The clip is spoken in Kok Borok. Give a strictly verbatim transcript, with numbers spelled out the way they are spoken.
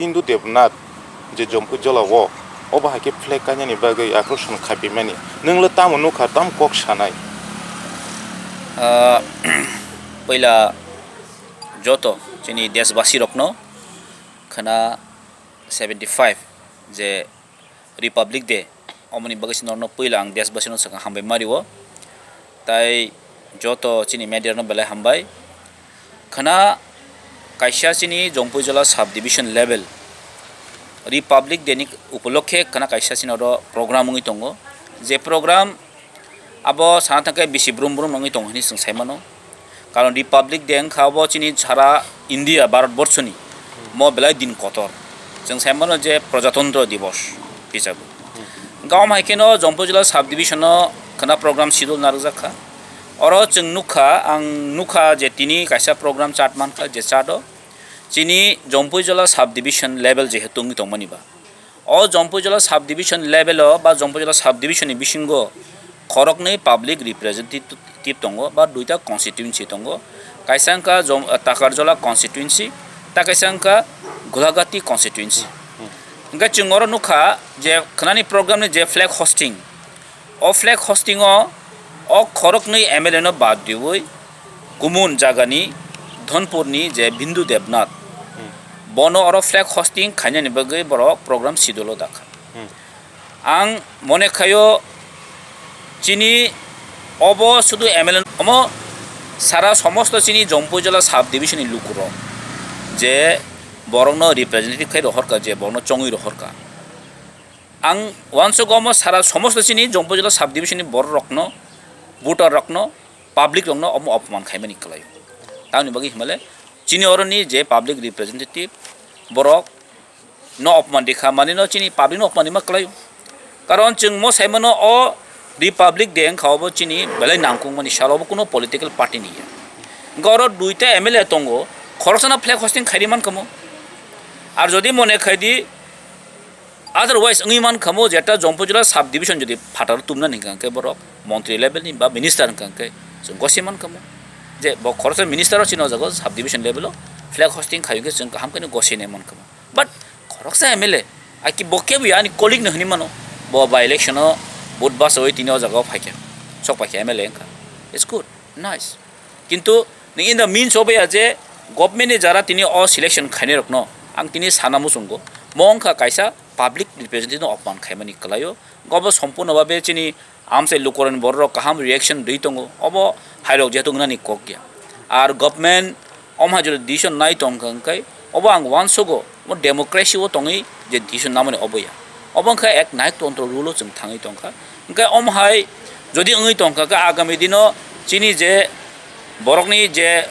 Hindu Devnath je Jompuijala o, obo hai khe flag kainani bagwi akroshon khaipimani. Nwng le tamo nukha, tam kok sanai? Ah, puila joto chini deshbasi rokno khwna seventy five je Republic Day, omoni bagwi se norokno puila ang deshbasino swkang hambai ma rio. Tai joto chini media rokno belai hambai. Khwna kaisa chini Jompuijala sub division level Republic Day ni upolokhe khwna kaisa chini oro program wngwi tongo. Je program abo sana thangkhe bisi brum brum wngwi tongo hinwi chwng sai mano. Karon Republic Day wngkha abo chini sara India, Bharat borso ni mo belai din kotor. Chwng sai mano je Prajatantro Divos hisabe. Hwnkhe omo hai kheno Jompuijala sub division o khwna program schedule narwkjak kha. Oro chwng nukha, ang nukha je tini kaisa program chart mankha, je chart o chini Jompuijala sub division level jehetu wngwi tongmani ba. O Jompuijala sub division level o ba Jompuijala sub division ni bisingo khoroknwi public representative tongo ba duita constituency tongo. Kaisa wngkha Jom-, Takarjala constituency, ta kaisa wngkha Gulagati constituency. Hwnkhe chwng oro nukha je khwnani program ni je flag hosting, o flag hosting o, o khoroknwi M L A no bad riwi Kumun jagani Dhonpurni je Bindu Debnath, hmm, bono oro flag hosting khainani bagwi borok program schedule o dakha. Hmm. Ang mone khaio chini obo sudu M L A omo sara somosto chini Jompuijala sub division ni lukurok je borokno representative khai rohorka, je borokno chongwi rohorka. Ang uansuk omo sara somosto chini Jompuijala sub division ni borok rokno, voter rokno, public rokno omo opman khaimani kwlaio. Tamoni bagwi himale chini oroni je public representative borok no opman rikha, mani no chini public no opman rima kwlaio. Karon chwng mo saimano o Republic Day wngkha obo chini belai nangkukmani sal, obo kuno political party ni ya. Hwnkhe oro duita M L A tongo, khoroksano flag hosting khairi mankha mo. Ar jodi mone khaidi, otherwise wngwi mankha mo, jeta Jompuijala sub division jodi phatar tumnani hwnkha hwnkhe borok montri level ni ba minister hwnkha hwnkhe chwng gosi mankha mo. Je bo khoroksa minister o chini o jaga o sub division level o flag hosting khai hwnkhe chwng kaham khe no gosi nai mankha mo. But khoroksa M L A, aki bo kebo ya ani colleague no hinwi mano, bo by election o vote bachawi tini o jaga o phaikha, sok paikha M L A wngkha. It's good, nice. Kintu nini in the means obo ya je government ni jara tini o selection khainai rokno ang tini sana muchungo, mo wngkha kaisa public representative no opman khaimani kwlaio. Gobo sompurno babe chini amchai lukurokni bororok kaham reaction rwi tongo, obo hairok jehetu wngnani kok ya. Ar government omo hai jora decision nai tongkha hwnkhe obo ang uansugo, omo democracy o tongwi je decision namani obo ya. Obo wngkha ek nayok tontro rule o chwng thangwi tongkha. Hwnkhe omo hai jodi wngwi tongkha khe agami dino chini je borokni je